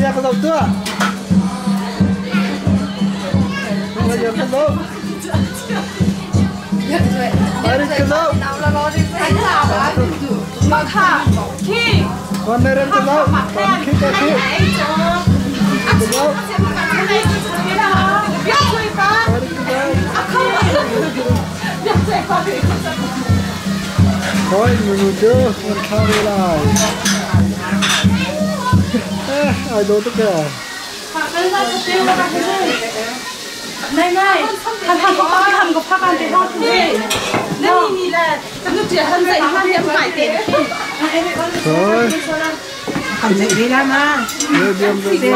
Zia ka zoh tuah. Zia ka zoh. Arit ka zoh. Con này rem ka zoh. Con khi ka khi. Ka zoh. Arit ka zoh. Khoi minu cu an thla ve lai. Eh, ai dawh tuk ee. Này này, thằng thằng có thằng có phát ăn thì ho Thôi. Đưa biêm đưa biêm.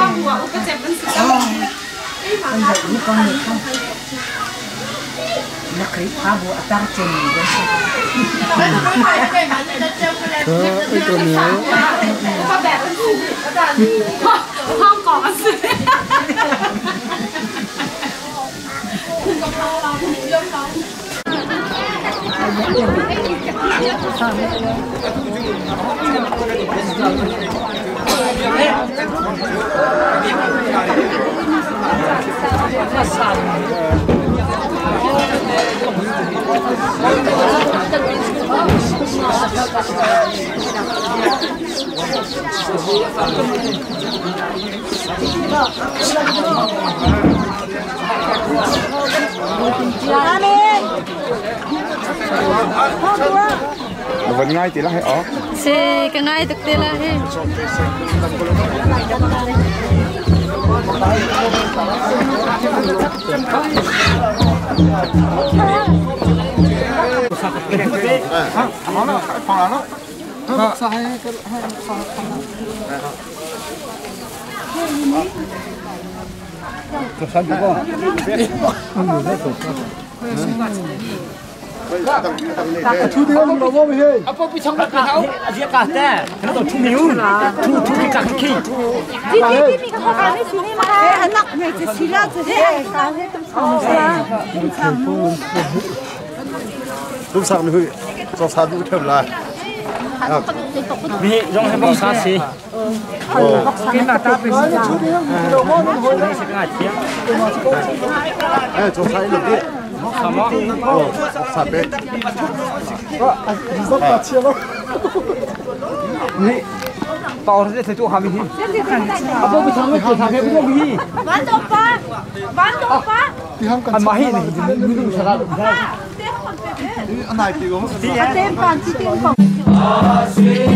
Thôi, ít đồ miếu. Vẫn ngay thì là hay ó. Si ka ngai tuk te la he. Thu thì ông nó vô mi hê. Lúc sau nó cho sao đủ thêm lại. Mi rong hay bóc sa xí. Thu thì ông nó vô nó hồi Đây sẽ cái thiệt. Ê, cho sao được đi. Sao mó? Ồ, sao bé. Dốc ta chia nó. Mi tao sẽ thấy chỗ hàm mi. À bố bị thằng nó thằng cái bố mi. Thì không cần Ăn mà hi này mi đúng sao đó. Ăn này thì cũng Thank you.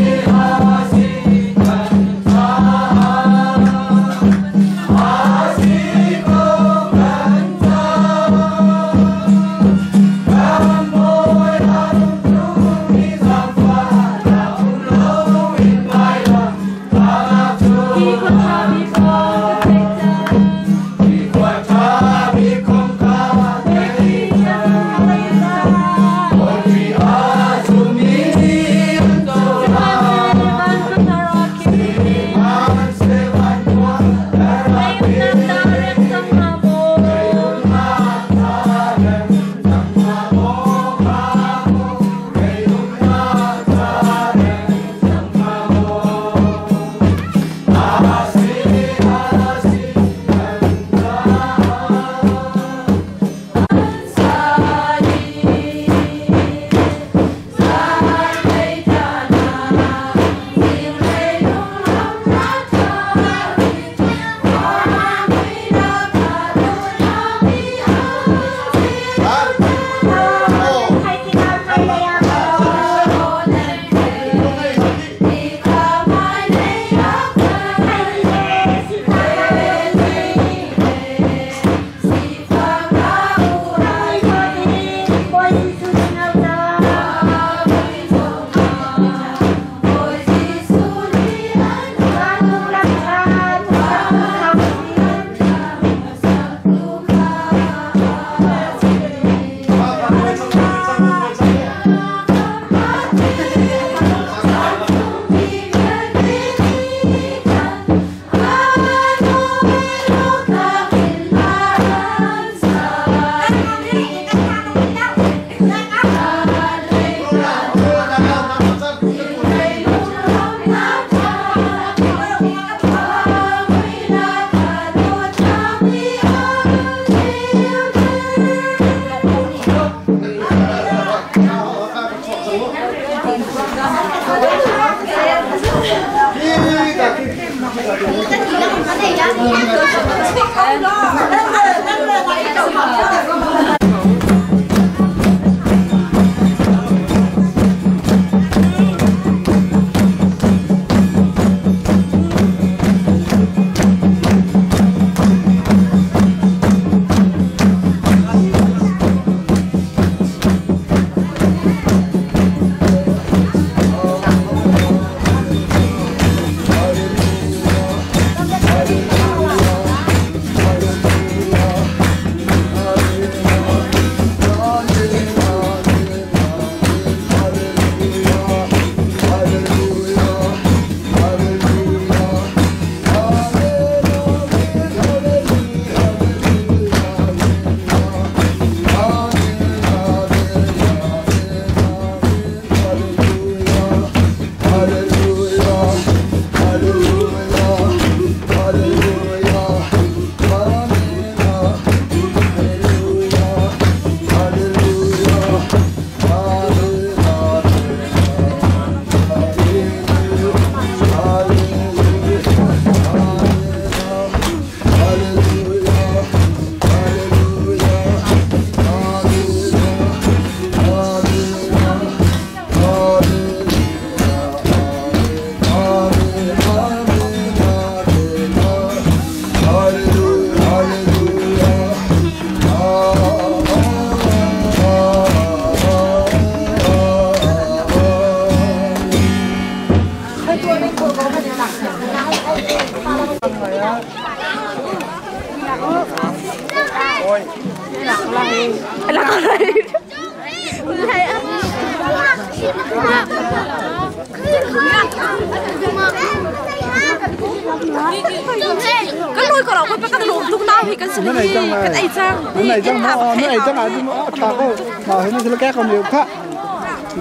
Kan loi ko lo ko kan lom tuk na hi kan sin hi kan ei cang. Nan ei cang ma nan ei cang ah cun a tha ko. Ma hi nan ke ko niu kha.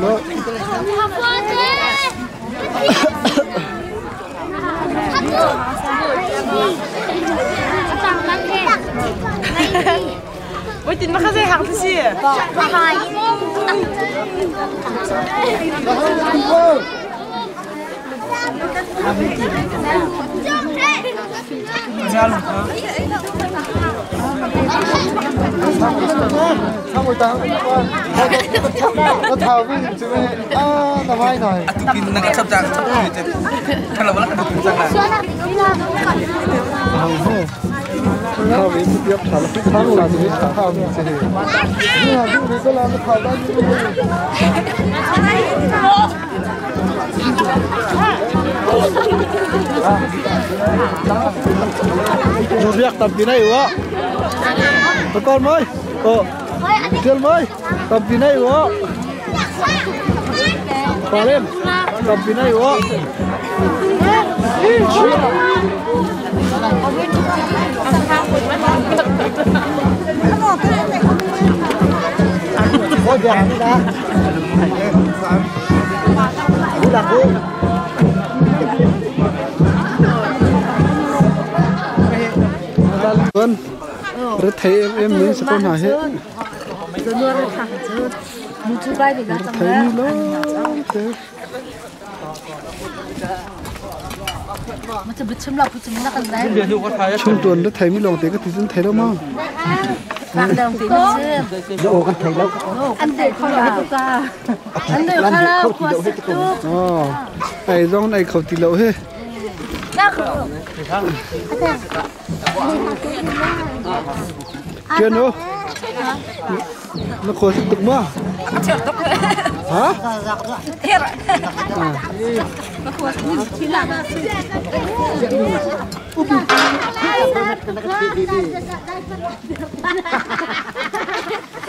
Lo. Oi tin ma kha zei hang si. Riak tampi nei u. Con mới. Ờ. Thiên mới. Tampi nei u. Pa lên. Tampi nei u. Ôi già đi ra. Vâng. Rất thấy em em mình sẽ con hỏi hết. Thấy nó thế. Trung tuần nó thấy mi lòng thế cái thì thấy đâu mà. Ai rong này khẩu tì lậu hết. Kia nữa. Nó khổ sức tục mà. Hả?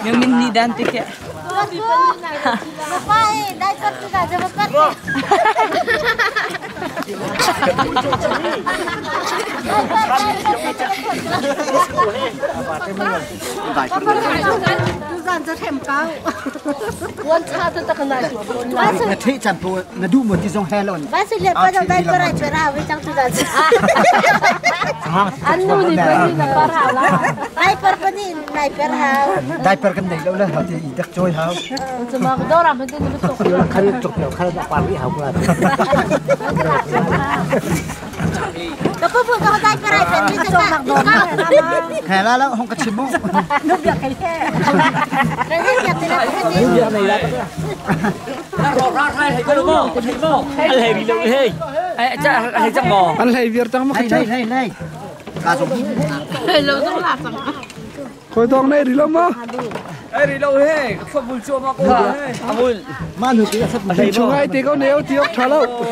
Nhưng mình đi đan tí kìa. Hè la la không có chim mốc. Anh lấy việc tăng mà cái Này này. Khôi tong này đi lắm mà. Chúng ai thì có nếu thì ốc thả lâu.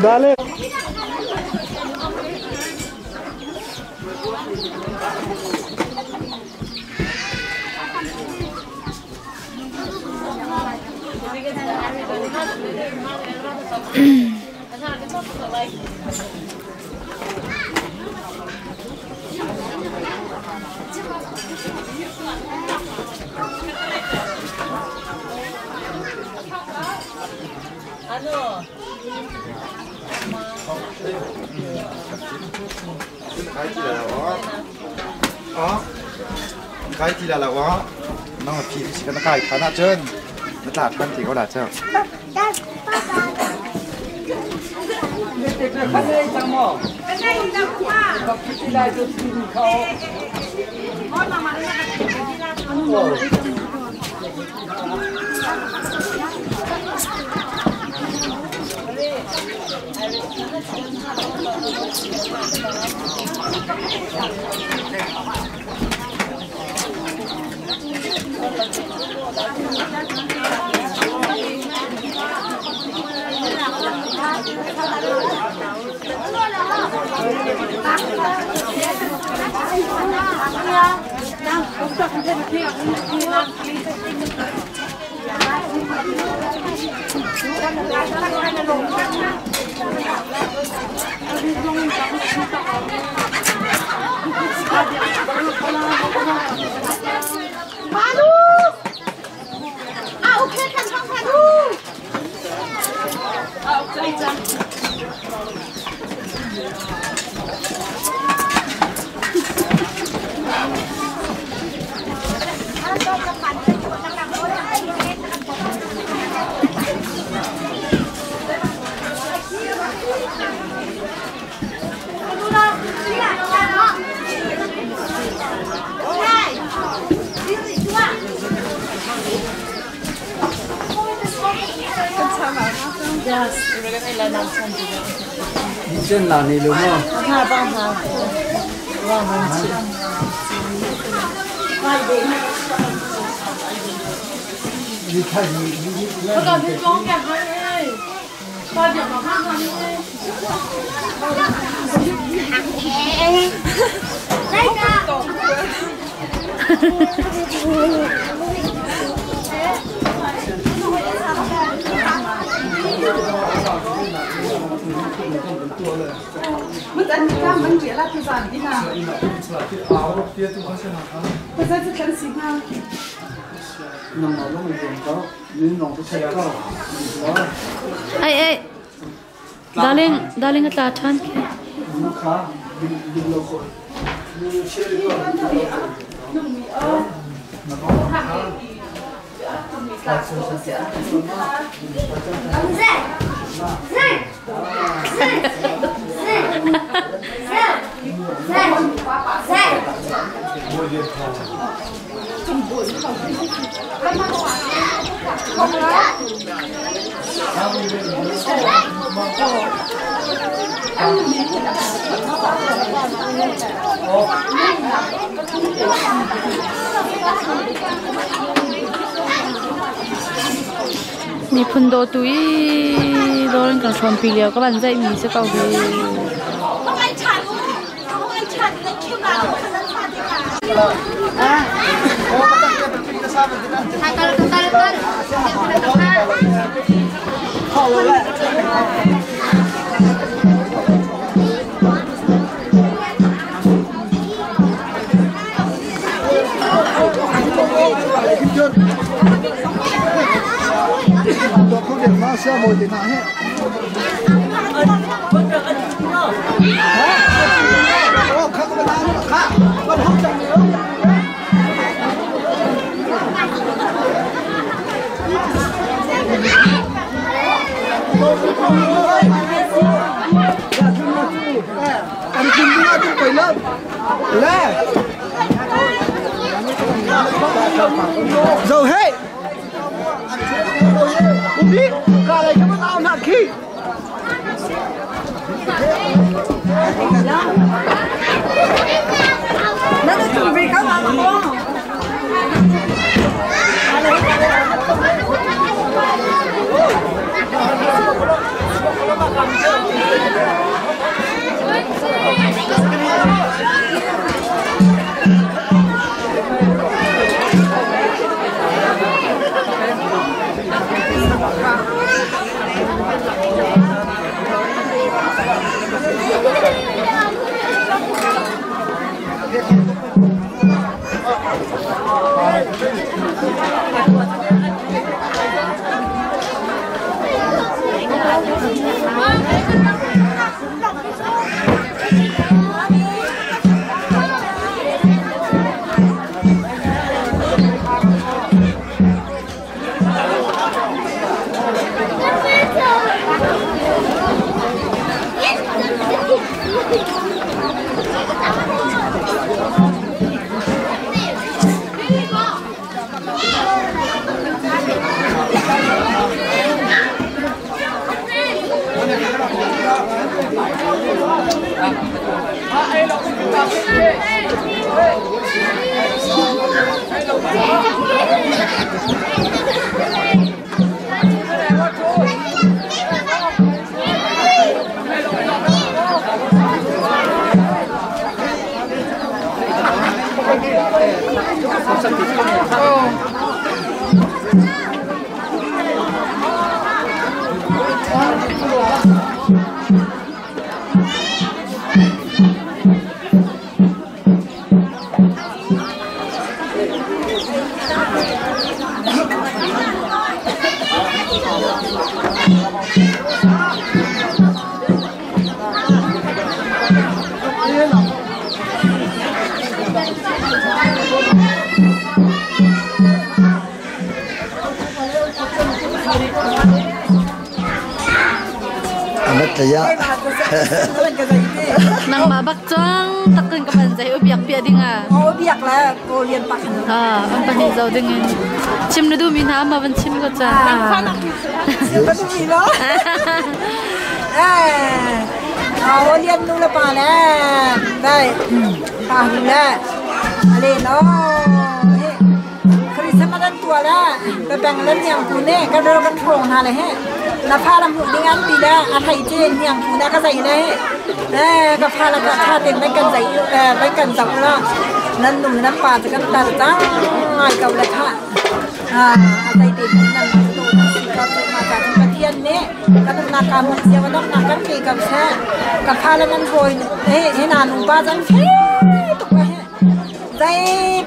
Dale. Kai ti la lo ah nang phi si kan kai than ah cun na tla than ti ko la cu. Chân là này đúng không? Ai ai. Darling, darling a tla ṭhan khi. Miphun dawtu i dawr an kan hrawmpi lio ka van zeihmi si ko hi. Dầu hết. Cũng biết, cả này các bạn ao nặng khi. Nangmah bak cang takkan ka ban zai biak pia ding a. O biak la ko lian pak. Ah, an pahnih zo ding in. Chim na du mi hna ma van chim ko cha. Ba du mi lo. Eh. O lian nu la pa le. Dai. Pa hu le. Ale no. Christmas an tua la. Ka bang lan yang pu ne ka ro kan thong na le he. Na pha lam hu ding an ti la a thai che yang pu na ka zai le. Eh ka pha la ka tha ten mai kan zai mai kan zau la. Nan nu nan paจะกันตาจ้าง่ายกับเลยค่ะอ่าอะไรติดนั่นตัวสิกับมาจากประเทศนี้ก็ต้องนาการเสียว่าต้องนากันปีกับแท้กับพาแล้วนั่นโวยเฮ้ให้นาหนูป้าจังเฮ้ตกไปใจ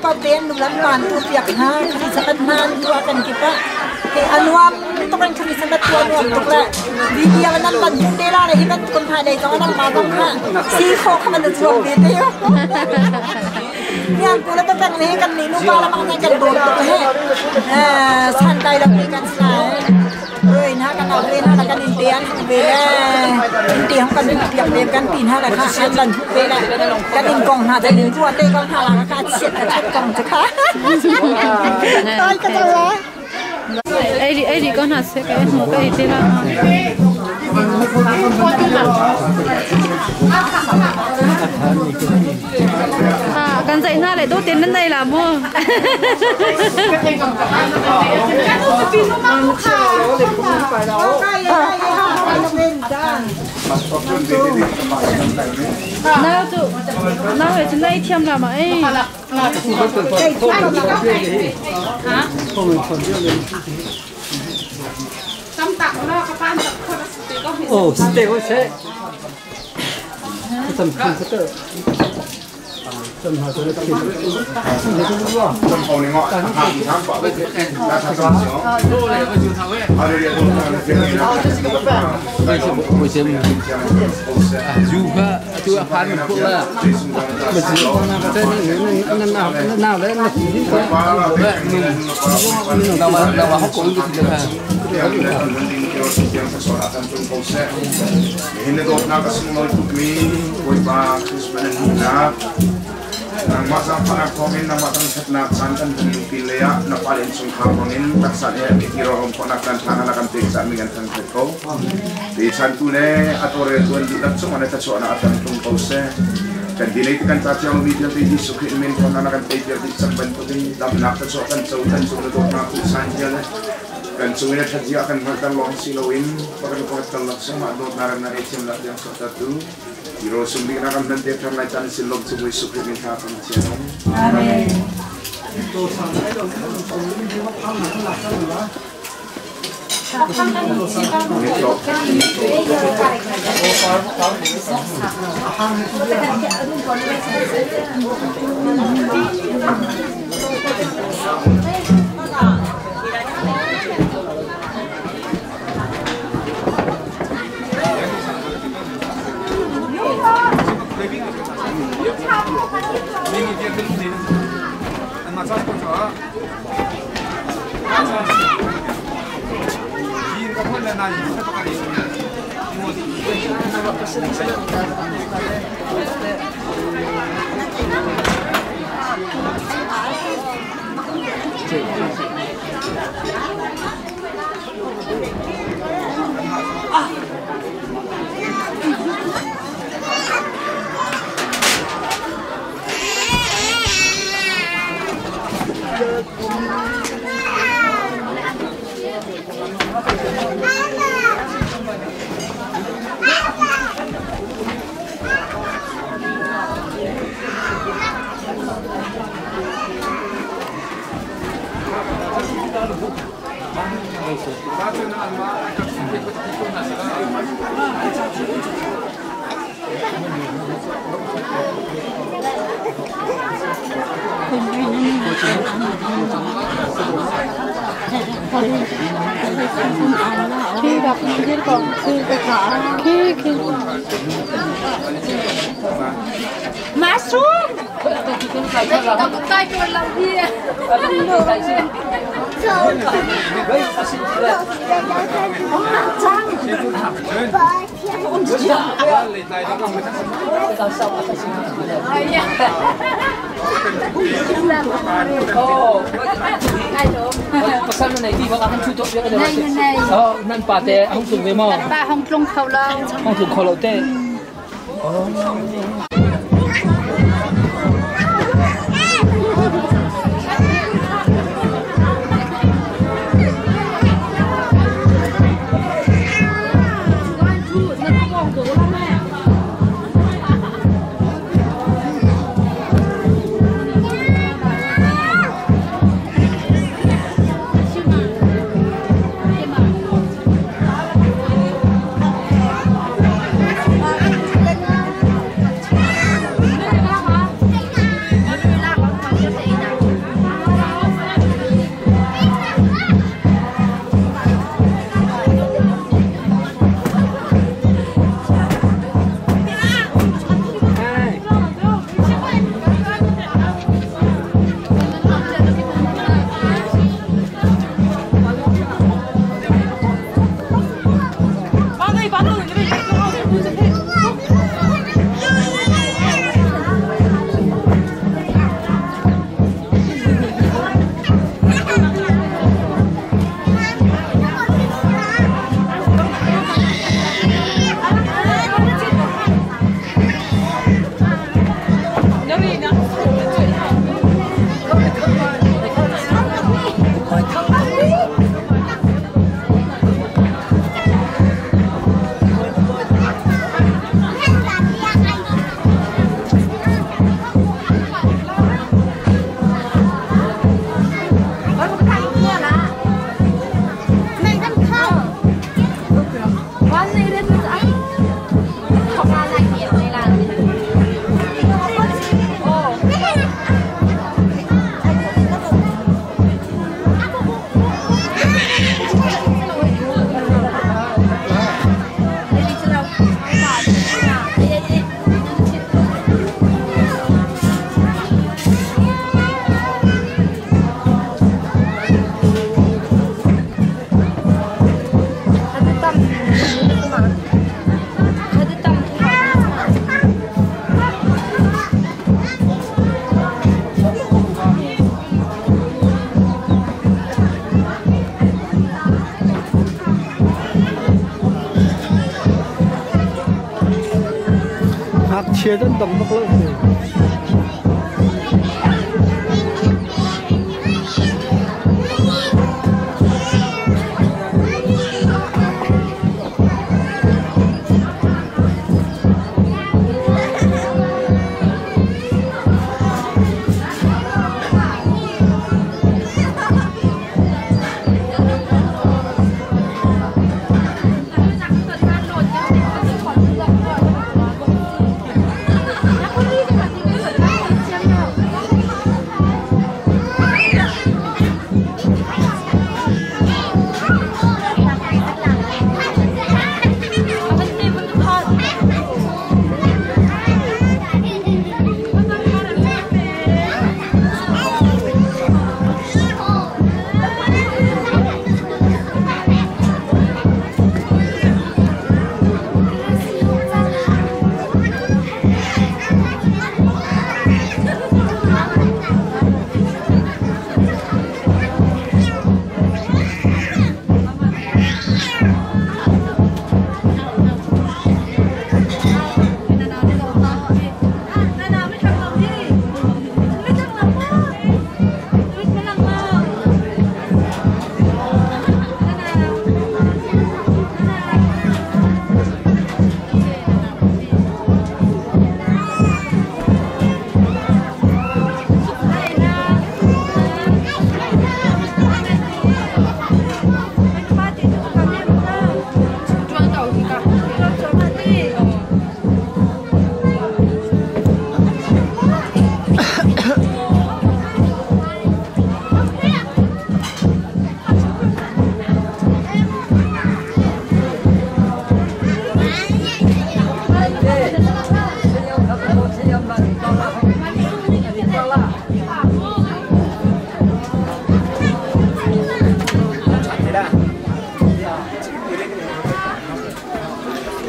ปอเตียนหนูลำบานตัวเปียกฮะคริสต์นานตัวกันกี่ปะเฮอนุวัมต้องเป็นคริสต์ตัวรวมตกละวีเดียวันนั้นบันทุกเดล่าเลยที่มันคนภายในต้องนั่งมาต้องค่ะซีโคเข้ามันจะรวมดีเดียวเนี่ยกูแล้วไปแบ่งนี้กันนี่ลูกบ้านแล้วมันกันโดนตัวเฮ้สันใจเราไปกันสายเว้ยนะกันเอาเว้ยนะกันอินเดียนเว้ยอินเดียนกันเปียกเรียนกันปีนฮะละค่ะอันบันทุกเว้ยละกันอินกองหาจะลิ้นตัวเต้กองหาละค่ะเฉียดชัดกองจะค่ะตายกันละ ไอ้ดิไอ้ดิก็น่าเสียกันหมูก็ไอ้เจ้าค่ะกันใจหน้าเลยตัวเต็นนั่นได้ละมั่วน่าจะน่าจะได้เทียมละมั้ย 哦，是这个车，这么看这个，这么好这个车，这么好的我， Kan cung in a ṭhat zia a kan hngalhter lawng si loin pakhat le pakhat karlak zongah dawtnak remnak i thiamnak tiang chuahtertu Hero sung bik na kan hman te ṭhan lai caan sin lawm cung Jesuh Khrih min thla kan thian. Amen. Nan pa te hong tlung ve maw? Pa hong tlung kho lo. Hong tlung kho lo te. Ngakchia kan dong bak lo.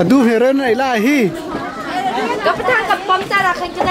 Atu he ren ai lai hi. Ka patang ka pom ta ra khan ka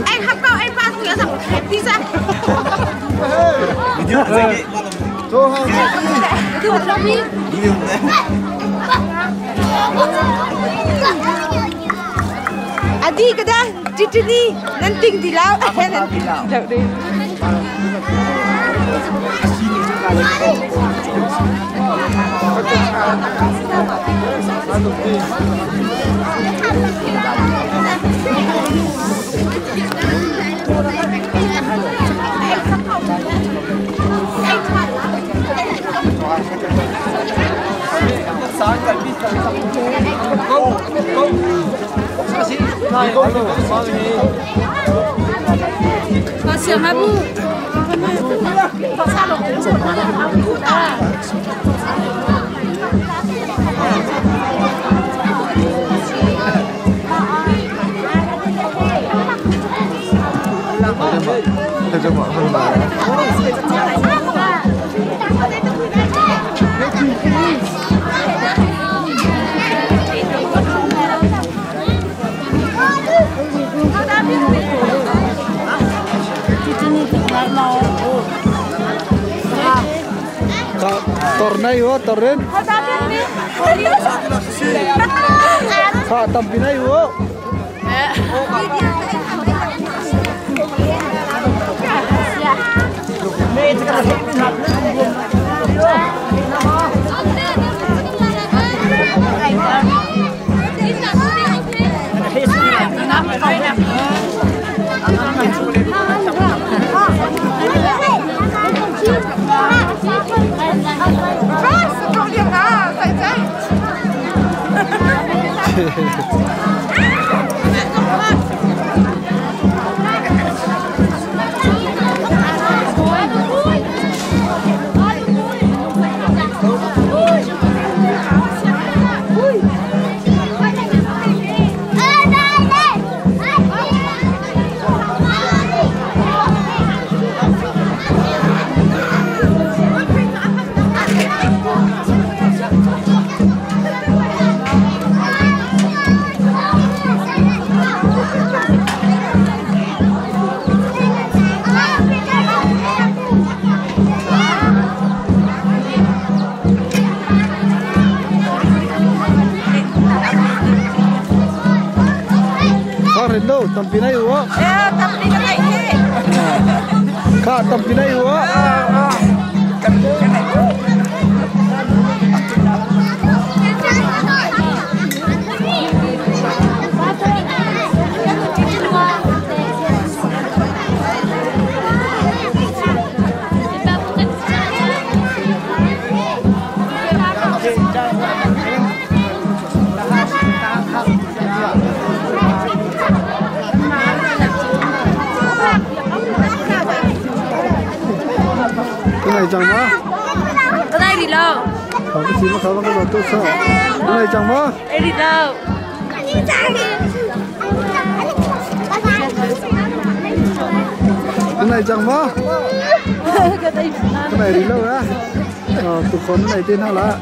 Anh học đâu anh ba tuổi rằng đi ra. Adi kada titini nanting dilaw nan ting Tornay ho, torren. Sa tampinay ho. Kha tampi nei u. Cái này chẳng má. Cái này đi đâu? Không cái gì mà không cái đồ tốt sao? Cái này chẳng má. Cái đi đâu? Cái này chẳng má. Cái này đi lâu á. Ờ, tụi con này tên nào là?